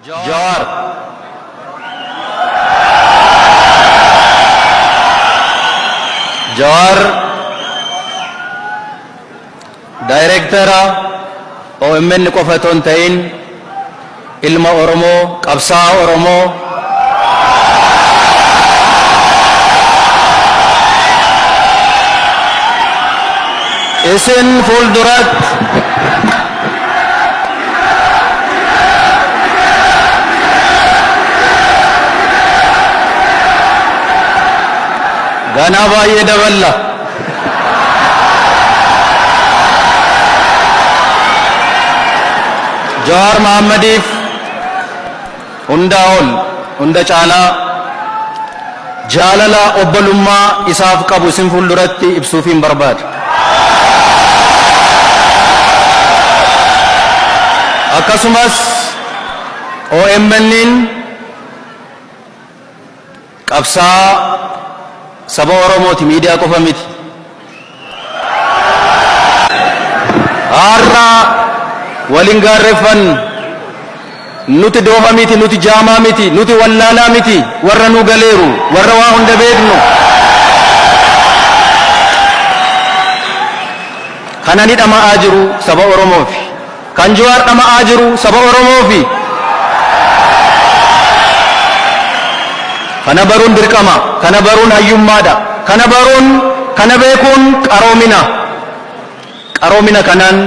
Jawaar. Jawaar daayireektara OMN qofa otoo hin ta'in ilma Oromoo, qabsaa'aa Oromoo, isin fuulduratti ganaa baay'ee daballa. Jawaar Mahaammadiif hundaa ol, hunda caalaa jaalala obbolummaa isaaf qabu isin fuulduratti ibsuufiin barbaada. Akkasumas OMN'n qabsaa'aa saba Oromooti, miidiyaa qofa miti. Har'a waliin gaarreeffannu, nuti doofa miti, nuti jaamaa miti, nuti wallaalaa miti, warra nu galeeru, warra waa hunda beeknu. Kana ni dhama'aa jiru saba Oromoofi. Kan Jawaar dhama'aa jiru saba Oromoofi. Kana baruun dirqama. Kana baruun hayyummaadha. Kana baruun, kana beekuun qaroomina. Qaroomina kanaan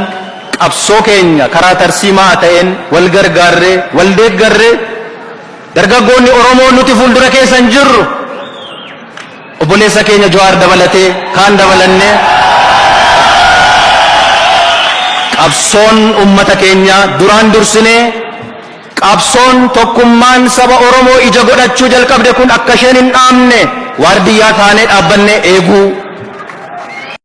qabsoo keenya karaa tarsiimaa ta'een wal gargaarree, wal deeggarree, dargaggoonni Oromoo nuti fuuldura keessan jirru, obboleessa keenya Jawaar dabalatee kaan dabalannee, qabsoon ummata keenya duraan dursinee, qabsoon tokkummaan saba Oromoo ija godhachuu jalqabde kun akka isheen hin dhaamne waardiyyaa taanee dhaabbannee eeguu.